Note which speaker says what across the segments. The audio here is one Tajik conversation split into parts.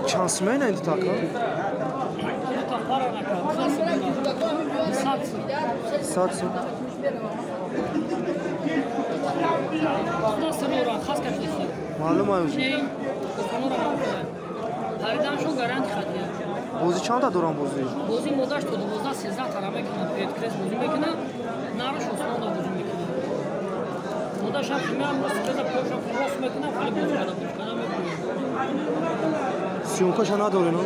Speaker 1: Чанд сумена ин дутака? 100 сум. Маълум аюз. Бозӣ чанда дорам бозӣ?
Speaker 2: Бозӣ модаш то 12 13 тара мекунад, петкрес бозӣ мекунад, нараш осмонда бозӣ мекунад. Модаш ҳам меам рост пошам рост мекунад, вале бозӣ када бозӣ када мекунад.
Speaker 1: Съёмкаша надорем, а?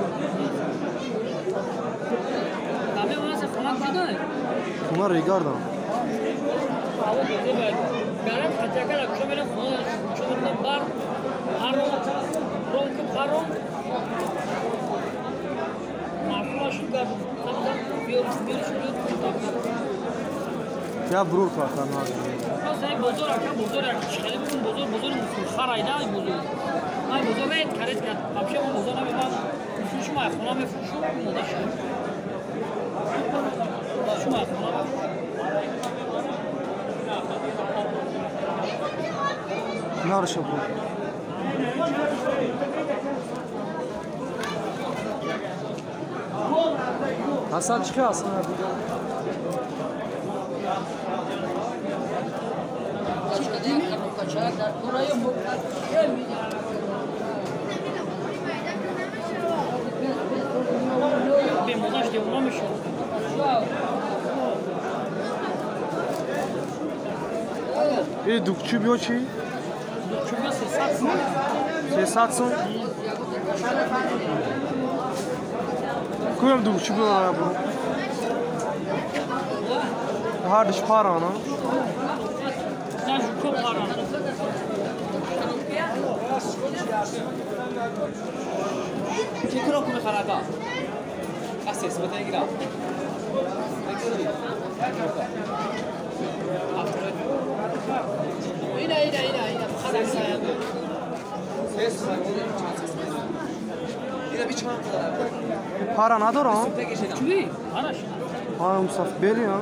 Speaker 2: Каме вазе хона кидай?
Speaker 1: Хона регардам.
Speaker 2: Аво бозӣ ба гарант хатяка да кушо мерам хона, кушо мерам бар, паром, ронку паром.
Speaker 1: Я брур кардам.
Speaker 2: Бозор ака, бозор ака, хеле бикун бозор, бозор мусулхар айда бозор. Ман бозор ред каред кард. Вообще ман бозор намебарам. Мефурӯшум, аз хона мефурӯшум, мода шуд. Шумо аз хона мефурӯшум.
Speaker 1: Нарша бур. Ҳасан чӣ аст? И дукчи биё чӣ? 300 сум. Куям дукчи биё нарабу? Ҳардиш парана? Пара надорам? Пара мусаф бели, а?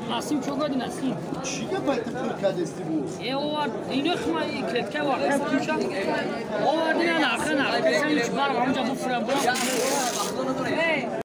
Speaker 2: Насим чо гади Насим?
Speaker 3: Чӣ гапай ту пур кадести бу?
Speaker 2: Э овард, ино хма клетка вар, куча. Овард ина нахна, касан чбар ҳамҷа буфра бура.